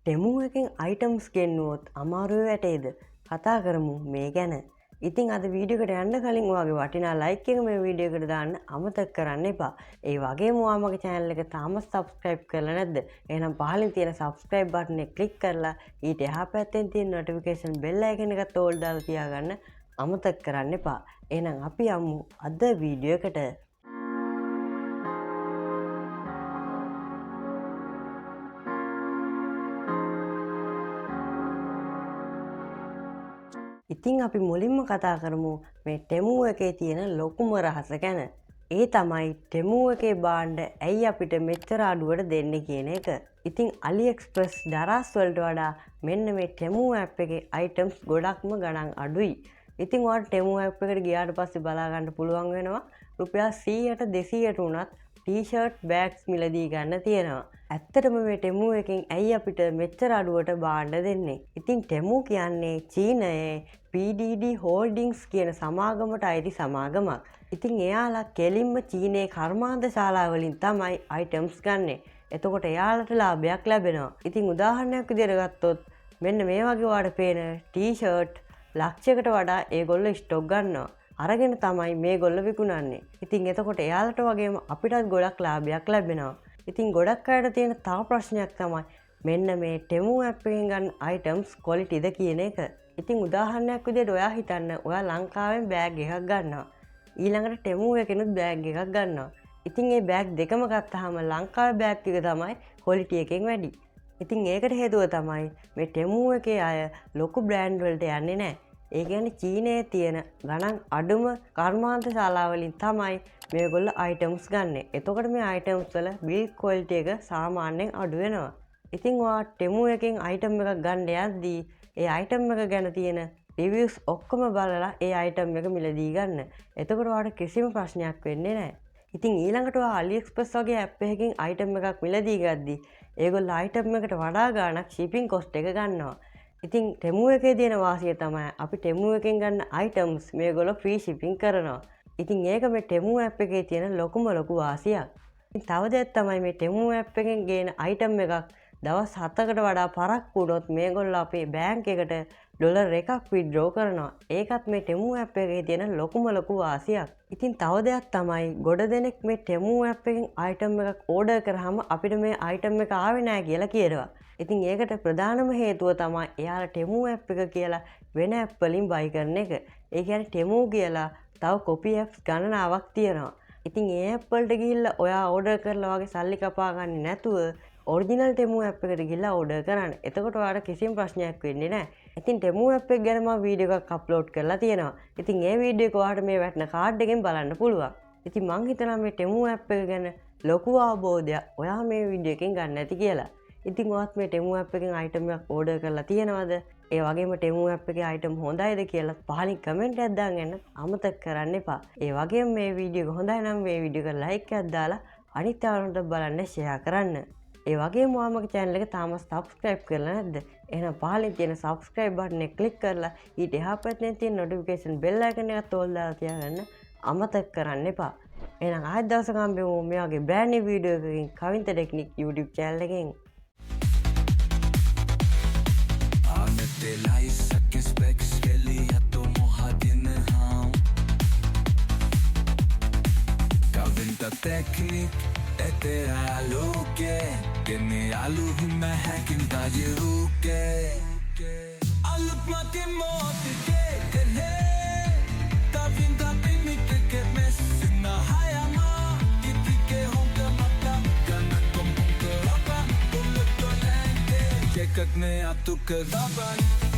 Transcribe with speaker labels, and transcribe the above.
Speaker 1: ටෙමු එකෙන් අයිටම්ස් ගෙන්නුවොත් අමාරුවේ වැටේද? කතා කරමු මේ ගැන. ඉතින් අද වීඩියෝ එකට යන්න කලින් ඔයාගේ වටිනා ලයික් එක මේ වීඩියෝ එකට දාන්න අමතක කරන්න එපා. ඒ වගේම ඔයා මගේ channel එක තාම subscribe කරලා නැද්ද? එහෙනම් පහලින් තියෙන subscribe button එක click කරලා ඊට එහා පැත්තෙන් තියෙන notification bell icon එකත් all දාලා තියාගන්න අමතක කරන්න එපා. එහෙනම් අපි යමු අද වීඩියෝ එකට. ඉතින් අපි මුලින්ම කතා කරමු මේ ටෙමු එකේ තියෙන ලොකුම රහස ගැන. ඒ තමයි ටෙමු එකේ භාණ්ඩ ඇයි අපිට මෙච්චර අඩුවට දෙන්නේ කියන එක. ඉතින් AliExpress දරාස් වලට වඩා මෙන්න මේ ටෙමු ඇප් එකේ අයිටම්ස් ගොඩක්ම ගණන් අඩුයි. ඉතින් ඔයාලට ටෙමු ඇප් එකට ගියාට පස්සේ බලා ගන්න පුළුවන් වෙනවා රුපියල් 100ට 200ට වුණත් ටී-ෂර්ට් බෑග්ස් මිලදී ගන්න තියෙනවා. ඇත්තටම මේ ටෙමු එකෙන් ඇයි අපිට මෙච්චර අඩුවට භාණ්ඩ දෙන්නේ? ඉතින් ටෙමු කියන්නේ චීනයේ PDD Holdings කියන සමාගමට අයිති සමාගමක්. ඉතින් එයාලා කෙලින්ම චීනයේ කර්මාන්ත ශාලා වලින් තමයි අයිටම්ස් ගන්නෙ. එතකොට එයාලට ලාභයක් ලැබෙනවා. ඉතින් උදාහරණයක් විදියට ගත්තොත් මෙන්න මේ වගේ ඔයාලට පේන ටී-ෂර්ට් ලක්ෂයකට වඩා ඒගොල්ලෝ ස්ටොක් ගන්නවා. අරගෙන තමයි මේගොල්ලෝ විකුණන්නේ. ඉතින් එතකොට එයාලට වගේම අපිටත් ගොඩක් ලාභයක් ලැබෙනවා. ඉතින් ගොඩක් අයට තියෙන තව ප්‍රශ්නයක් තමයි මෙන්න මේ ටෙමු ඇප් එකෙන් ගන්න අයිටම්ස් ක්වොලිටිද කියන එක. ඉතින් උදාහරණයක් විදියට ඔයා හිතන්න ඔයා ලංකාවෙන් බෑග් එකක් ගන්නවා. ඊළඟට ටෙමු එකෙනුත් බෑග් එකක් ගන්නවා. ඉතින් මේ බෑග් දෙකම ගත්තාම ලංකාවේ බෑග් එක තමයි ක්වොලිටි එකෙන් වැඩි. ඉතින් ඒකට හේතුව තමයි මේ ටෙමු එකේ අය ලොකු බ්‍රෑන්ඩ් වලට යන්නේ නැහැ. ඒ කියන්නේ චීනයේ තියෙන ගණන් අඩුම කර්මාන්ත ශාලාවලින් තමයි මේගොල්ලෝ අයිටම්ස් ගන්නෙ. එතකොට මේ අයිටම්ස් වල බිල්ඩ් ක්වොලිටි එක සාමාන්‍යයෙන් අඩු වෙනවා. ඉතින් ඔයා ටෙමු එකෙන් අයිටම් එකක් ගන්න යද්දී ඒ අයිටම් එක ගැන තියෙන රිවිව්ස් ඔක්කොම බලලා ඒ අයිටම් එක මිලදී ගන්න. එතකොට ඔයාට කිසිම ප්‍රශ්නයක් වෙන්නේ නැහැ. ඉතින් ඊළඟට ඔයා AliExpress වගේ ඇප් එකකින් අයිටම් එකක් මිලදී ගද්දී ඒගොල්ලෝ අයිටම් එකට වඩා ගාණක් ෂිපින් කොස්ට් එක ගන්නවා. ඉතින් ටෙමු එකේ තියෙන වාසිය තමයි අපි ටෙමු එකෙන් ගන්න අයිටම්ස් මේගොල්ලෝ ෆ්‍රී ෂිපින් කරනවා. ඉතින් ඒක මේ ටෙමු ඇප් එකේ තියෙන ලොකුම ලොකු වාසියක්. ඉතින් තව දෙයක් තමයි මේ ටෙමු ඇප් එකෙන් ගේන අයිටම් එකක් දවස් 7කට වඩා පරක්කු වුණොත් මේගොල්ලෝ අපේ බැංක් එකට ඩොලර් එකක් විත්ඩ්‍රෝ කරනවා. ඒකත් මේ ටෙමු ඇප් එකේ තියෙන ලොකුම ලොකු වාසියක්. ඉතින් තව දෙයක් තමයි ගොඩ දෙනෙක් මේ ටෙමු ඇප් එකෙන් අයිටම් එකක් ඕඩර් කරාම අපිට මේ අයිටම් එක ආවේ නෑ කියලා කියනවා. ඉතින් ඒකට ප්‍රධානම හේතුව තමයි එයාලා ටෙමු ඇප් එක කියලා වෙන ඇප් වලින් බයි කරන එක. ඒ කියන්නේ ටෙමු කියලා තව කොපි ඇප්ස් ගණනාවක් තියෙනවා. ඉතින් ඒ ඇප් වලට ගිහිල්ලා ඔයා ඕඩර් කරලා වගේ සල්ලි කපා ගන්නේ නැතුව ඔරිජිනල් ටෙමු ඇප් එකට ගිහිල්ලා ඕඩර් කරන්න. එතකොට ඔයාලට කිසිම ප්‍රශ්නයක් වෙන්නේ නැහැ. ඉතින් ටෙමු ඇප් එක ගැන මම වීඩියෝ එකක් අප්ලෝඩ් කරලා තියෙනවා. ඉතින් ඒ වීඩියෝ එක ඔයාලට මේ වැටෙන කාඩ් එකෙන් බලන්න පුළුවන්. ඉතින් මං හිතනවා මේ ටෙමු ඇප් එක ගැන ලොකු අවබෝධයක් ඔයා මේ වීඩියෝ එකෙන් ගන්න ඇති කියලා. ඉතින් ඔයාත් මේ ටෙමු ඇප් එකෙන් අයිටම් එකක් ඕඩර් කරලා තියෙනවද? ඒ වගේම ටෙමු ඇප් එකේ අයිටම් හොඳයිද කියලා පහලින් කමෙන්ට් එකක් දාන්න යන්න අමතක කරන්න එපා. ඒ වගේම මේ වීඩියෝ එක හොඳයි නම් මේ වීඩියෝ එකට ලයික් එකක් දාලා අනිත් යාළුවන්ට බලන්න ෂෙයා කරන්න. ඒ වගේම ඔයා මගේ channel එක තාම subscribe කරලා නැද්ද? එහෙනම් පහලින් තියෙන subscribe button එක click කරලා ඊට එහා පැත්තෙන් තියෙන notification bell icon එකත් ඕල් දාලා තියාගන්න අමතක කරන්න එපා. එහෙනම් ආයෙත් දවසක හම්බෙමු මේ වගේ brand new video එකකින් කවින්ත ටෙක්නික් YouTube channel එකෙන්.
Speaker 2: Teknik eteräluke Genialuhumme häkintäjiruke Alutmati mootike Tavinta pimitteke messinä hajama Itike honkamata Kannakom honkarapa Ulutto länke Kekakne atukka tapan.